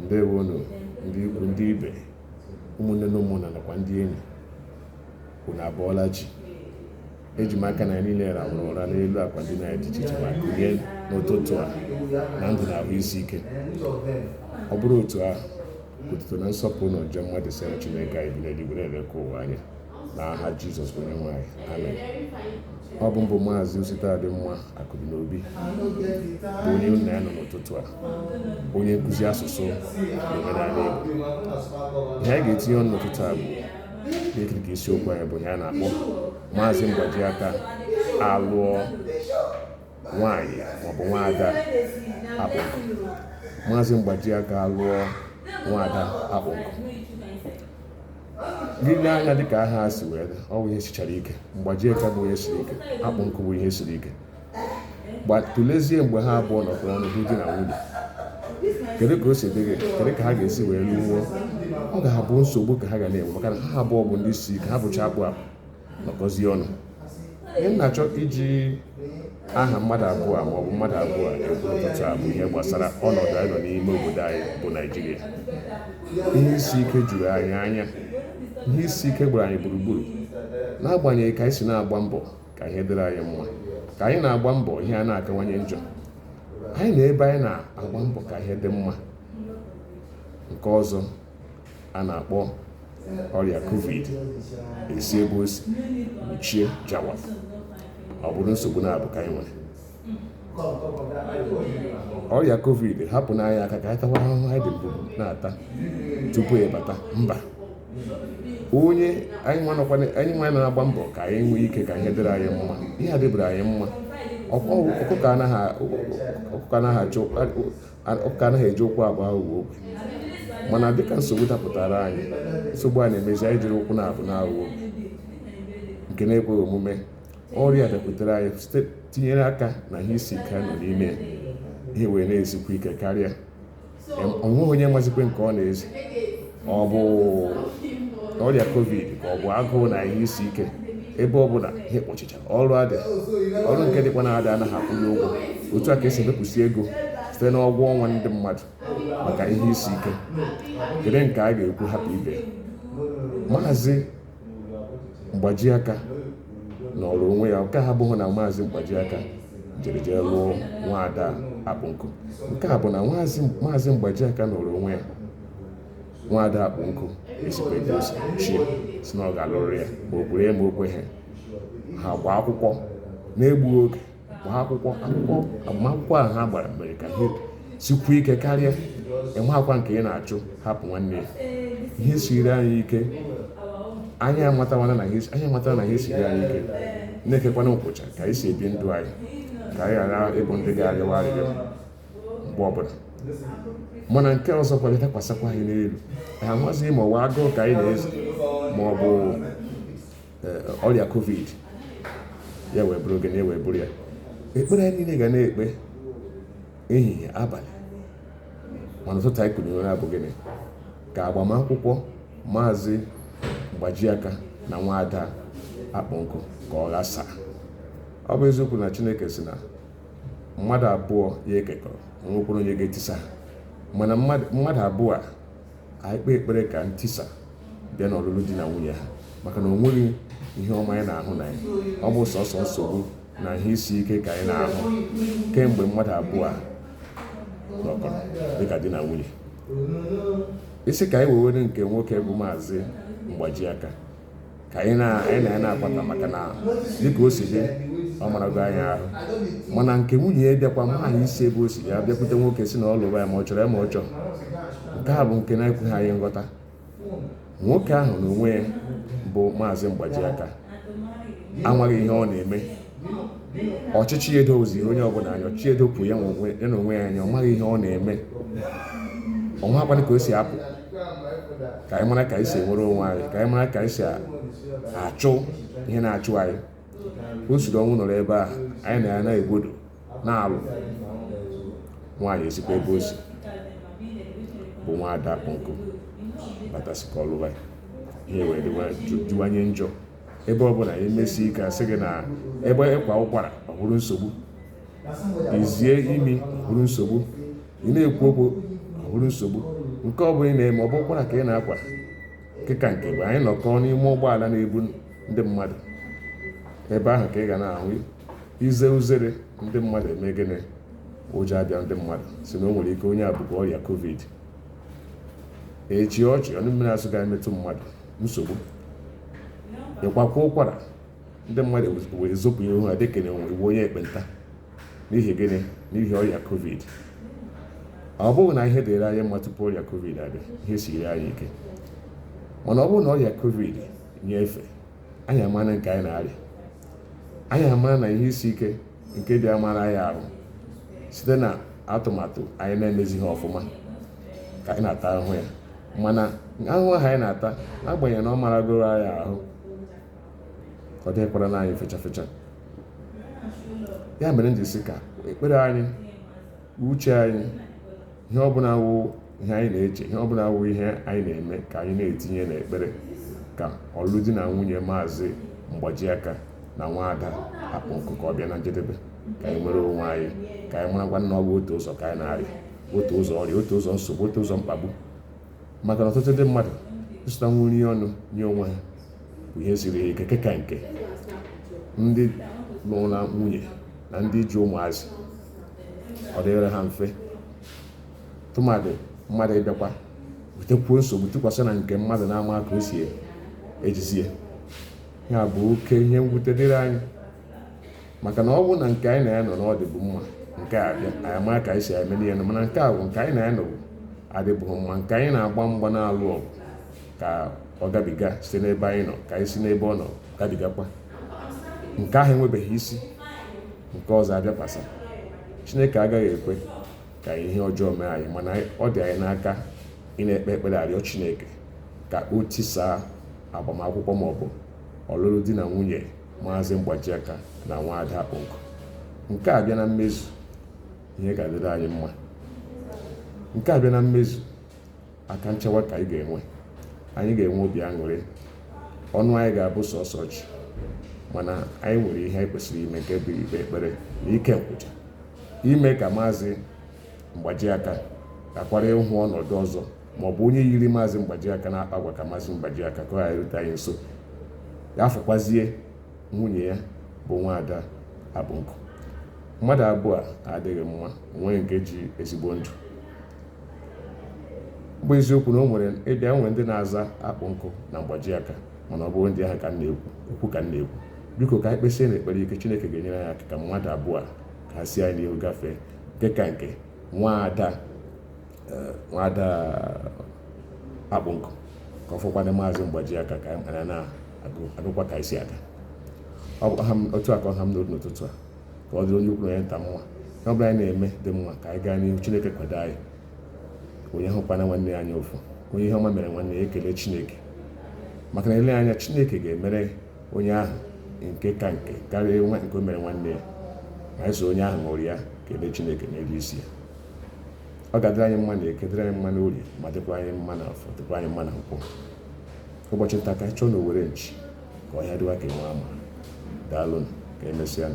Ndewonu ndị ikwu, ndị ibe, ụmụnne na ụmụnna nakwa ndị enyi. Unu abọọla chi? Eji m aka na anyị niile rahụrụ ụra n'elu akwa ndina anyị dị iche iche ma kulie n'ụtụtụ a na ndụ na ahụ isi ike. Ọ bụrụ otu ahụ, otuto na nsọpụrụ na ọja mma dịsịrị Chineke anyị bi n'eluigwe na-elekọ ụwa anya n'aha Jizọs bụ onye nwe anyị. Amen. Ọ bụ mbụ Maazị Ositadịmma Akụdịnobi bụ onye nna ya nọ n'ụtụtụ a, onye nkụzi asụsụ na omenala Igbo. Ihe anyị ga-etinye ọnụ n'ụtụtụ a bụ dịka isiokwu anyị bụ ihe a na-akpọ Maazị Mgbajiaka alụọ nwaanyị maọbụ nwaada Akpụnkụ. Maazị Mgbajiaka alụọ nwaada Akpụnkụ. Gị lee anya dịka aha a si wee dị, ọ bụ ihe sichara ike. Mgbajiaka bụ ihe siri ike, Akpụnkụ bụ ihe siri ike. Tụlezie mgbe ha abụọ nọkọrọ ọnụ bụ di na nwunye, kedu ka o si dị gị? Kedu ka ha ga-esi wee lụọ? Ọ ga-abụ nsogbu ka ha ga na-enwe, maka na ha abụọ bụ ndị si ike, ha bụcha akpụ akpụ nọkọzie ọnụ. Ihe m na-achọ iji aha mmadụ abụọ a maọbụ mmadụ abụọ a ekwu n'ụtụtụ a bụ ihe gbasara ọnọdụ anyị nọ n'ime obodo anyị bụ Naijiria. Ihe isi ike juru anyị anya, ihe isi ike gbara anyị gburugburu. N'agbanyeghị ka anyị si na-agba mbọ ka ihe dịrị anyị mma, ka anyị na-agba mbọ ihe a na-akawanye njọ, anyị na ebe anyị na-agba mbọ ka ihe dị mma. Nke ọzọ a na-akpọ ọrịa covid esi ebe o si kpuchie jawa, ọ bụrụ nsogbu na-abụ ka anyị nwere ọrịa covid hapụ n'anya aka ka anyị tawa ahụhụ anyị dị mbụ na-ata tupu ịbata mba. Onye anyị nwa na-agba mbọ ka anyị nwee ike ka ihe dịrị anyị mma, ihe adịbere anyị mma. Ọkụkọ anaghị eji ụkwụ abụọ aghụghọ ogwe, mana dịka nsogbu dapụtara anyị, nsogbu a na-emezi anyị jiri ụkwụ na-abụ na-aghụghọ ogwe nke na-ekweghị omume. Ọrịa bịakwutere anyị site tinyere aka na ihe isi ike nọ n'ime ihe wee na-esikwa ike karịa. Onweghị onye mazikwe nke ọ na-ezi, ọ bụ ọrịa covid ka ọ bụ agụụ na ihe isi ike. Ebe ọ bụla ihe kpọchichara, ọrụ adị, ọrụ nke dịkwa na-adị anaghị akwụnye ụgwọ. Otu a ka esi emepụsị ego site n'ụgwọ ọnwa ndị mmadụ maka ihe isi ike. Kedu nke a ga-ekwu hapụ ibe? Maazị Mgbajiaka nọrọ onwe ya. Nke a abụghị na Maazị Mgbajiaka jere jee lụọ nwaada Akpụnkụ. Nke a bụ na Maazị Mgbajiaka nọrọ onwe ya, nwaada Akpụnkụ esikwa ebe o si chie si na ọ ga-alụrụ ya, ma o kwere ya ma o kweghị. Ha gbaa akwụkwọ na-egbughị oge, gbaa akwụkwọ. Akwụkwọ agbamakwụkwọ ahụ ha gbara mere ka ihe sikwuo ike karịa. Ịmakwa nke ị na-achụ hapụ nwanne ya. Ihe siri anyị ike, anyị amatawana na ihe siri anyị ike, na-ekekwana nkwụcha ka anyị si ebi ndụ anyị, ka anyị ghara ịbụ ndị ga-arịwa arịrịọ mgbe ọbụla. Mana nke ọzọ kwa dakwasịkwa anyị n'elu, anyị amazighị ma ọ bụ agụụ ka anyị na-eze ma ọ bụ ọrịa covid. Ya wee bụrụ gịnị? Ya wee bụrụ ya, ekpere anyị niile ga na-ekpe ehihie abalị mana ụtụtụ anyị kụnyere ụra bụ gịnị? Ka agbamakwụkwọ Maazị Mgbajiaka na nwaada Akpụnkụ ka ọ ghasaa. Ọ bụ eziokwu na Chineke sị na mmadụ abụọ ya ekekọrọ onwekwara onye ga-etisa ha, mana mmadụ abụọ a anyị kpee ekpere ka ntisa bịa n'ọlụlụ di na nwunye ha, maka na o nweghị ihe ọma anyị na-ahụ na ya. Ọ bụ sọsọ nsogbu na ihe isi ike ka anyị na-ahụ kemgbe mmadụ abụọ a nọkọrọ dịka di na nwunye. Isi ka anyị wewere nke nwoke bụ Maazị Mgbajiaka ka anyị na ya na-akwata, maka na dịka o si dị ọ marago anyị ahụ. Mana nke nwunye ya bịakwa nwaanyị isi ebe o si ya bịakwute nwoke si na ọ lụrụ ya ma ọ chọrọ ya ma ọ chọọ. Nke a bụ nke na-ekweghị anyị nghọta. Nwoke ahụ na onwe ya bụ Maazị Mgbajiaka amaghị ihe ọ na-eme. Ọchịchị ya edozighị onye ọbụla anya, ọchịchị edopụ ya na onwe ya anya. Ọ maghị ihe ọ na-eme, ọ maghịkwanụ ka o si apụ. Ka anyị mara ka anyị si enwere onwe anyị, ka anyị mara ka anyị si achụ ihe na-achụ anyị. O siri ọnwụ nọrọ ebe a anyị na ya na-egwodo na-alụ nwaanyị, esikwa ebe o si bụ nwaada Akpụnkụ batasị ka ọ lụwa ya. Ihe wee dịwanye njọ. Ebe ọ bụla emesi ike asị gị na ebe ịkwa ụkwara ọ bụrụ nsogbu, izie imi ọ bụrụ nsogbu, ị na-ekwu okwu ọ bụrụ nsogbu. Nke ọ bụla ị na-eme, ọ bụ ụkwara ka ị na-akwa, nke ka nke bụ anyị nọkọọ n'ime ụgbọala na-ebu ndị mmadụ, ebe ahụ ka ị ga na-ahụ ize uzere ndị mmadụ eme gịnị, ụjọ abịa ndị mmadụ si na o nwere ike onye a bụkwa ọrịa covid. Echi ọchị ọnụ mmiri asụ ga-emetụ mmadụ nsogbu, ịkwakwa ụkwara, ndị mmadụ wee zopụ ihu ha dịka na iwu onye ekpenta. N'ihi gịnị? N'ihi ọrịa covid. Ọ bụghị na ihe dịrị anyị mma tupu ọrịa covid abịa, ihe siri anyị ike, mana ọ bụrụ na ọrịa covid nyefee, anyị amara nke anyị na-arịa, anyị amara na ihe isi ike nke dị amara anyị ahụ site na atụmatụ anyị na-emezighị ọfụma ka anyị na-ata ahụhụ ya. Mana ahụhụ ahụ anyị na-ata, n'agbanyeghị na ọ maragoro anyị ahụ, ọ dịghịkwara na anyị fecha fecha. Ya mere m ji sị ka ekpere anyị, uche anyị, ihe ọbụla wụ ihe anyị na-eche, ihe ọbụla wụ ihe anyị na-eme, ka anyị na-etinye n'ekpere ka ọlụlụ di na nwunye Maazị Mgbajiaka na Nwaada Akpụnkụ ka ọ bịa na njedebe, ka anyị nwere onwe anyị, ka anyị marakwa na ọ bụ otu ụzọ ka anyị na-arịa, otu ụzọ ọrịa, otu ụzọ nsogbu, otu ụzọ mkpagbu. Maka na ọtụtụ ndị mmadụ ịzụtanwu nri ọnụ nye onwe ha bụ ihe siri ha ike, nke ka nke ndị lụrụ na nwunye na ndị ji ụmụazị, ọ dịghịrị ha mfe. Tụmadị mmadụ ịbịakwa butekwuo nsogbu tụkwasị na nke mmadụ na-ama ka o si ejizie ya, bụ oke ihe mwute dịrị anyị. Maka na ọ bụ na nke anyị na ya nọ na ọ dịbụ mma, nke a bịa, anyị ama ka anyị si eme n'ihe, mana nke a bụ nke anyị na ya nọ bụ adịbụghị mma, nke anyị na-agba mgba na-alụ ọgụ ka ọ gabiga site n'ebe anyị nọ, ka anyị si n'ebe ọ nọ gabigakwa. Nke ahụ enwebeghị isi, nke ọzọ abịakwasị. Chineke agaghị ekwe ka ihe ọjọọ mee anyị, mana ọ dị anyị n'aka ị na-ekpe ekpere arịọ Chineke ka o tisaa agbamakwụkwọ maọbụ ọlụlụ di na nwunye Maazị Mgbajiaka na Nwaada Akpụnkụ. Nke a bịa na mmezu, ihe ga-adịrị anyị mma. Nke a bịa na mmezu, aka nchewa ka anyị ga-enwe, anyị ga-enwe obi aṅụrị, ọnụ anyị ga-abụ sọsọ ọchị. Mana anyị nwere ihe anyị kwesịrị ime, nke bụ ikpe ekpere na ike nkwụcha ime ka Maazị Mgbajiaka gakwara ịhụ ọnọdụ ọzọ, maọbụ onye yiri Maazị Mgbajiaka na-akpa agwa ka Maazị Mgbajiaka, ka ọ ghara erute anyị nso, ya fụkwazie nwunye ya bụ Nwaada Akpụnkụ. Mmadụ abụọ a adịghị mma, onweghị nke ji ezigbo ndụ. Bụ eziokwu na o nwere ịbịa nwere ndị na-aza Akpụnkụ na Mgbajiaka, mana ọ bụrụ ndị ahụ ka m na-ekwu okwu ka m na-ekwu. Biko, ka anyị kpesie n'ekpere ike, Chineke ga-enyere anyị aka ka mmadụ abụọ a ka ha si anyị n'ihu gafee, nke ka nke Nwaada Akpụnkụ, ka ọ fọkwana Maazị Mgbajiaka, ka anyị na-agụkwa ka anyị si aga. Ọ bụ otu a ka ọ ha m n'obi n'ụtụtụ a, ka ọ dịrị onye ukwu na onye nta mma. Ihe ọbụla anyị na-eme dị mma, ka anyị gaa n'ihu. Chineke kwado anyị. Onye hụkwana nwanne ya anya ụfụ, onye ihe ọma mere nwanne ya, ekele Chineke, maka na ele anya Chineke ga-emere onye ahụ nke ka nke karịa nke o mere nwanne ya. Ma anyị so onye ahụ ṅụrụ ya kelee Chineke n'elu isi ya. Ọ ga-adịrị anyị mma na Eke, dịrị anyị mma n'Orie, ma dịkwa anyị mma na Afọ, dịkwa anyị mma na Nkwọ. Ụbọchị nta ka anyị chọọ na owere nchi ka ọhịa dịwa ka enwe ama. Daalụnụ, ka emesịa.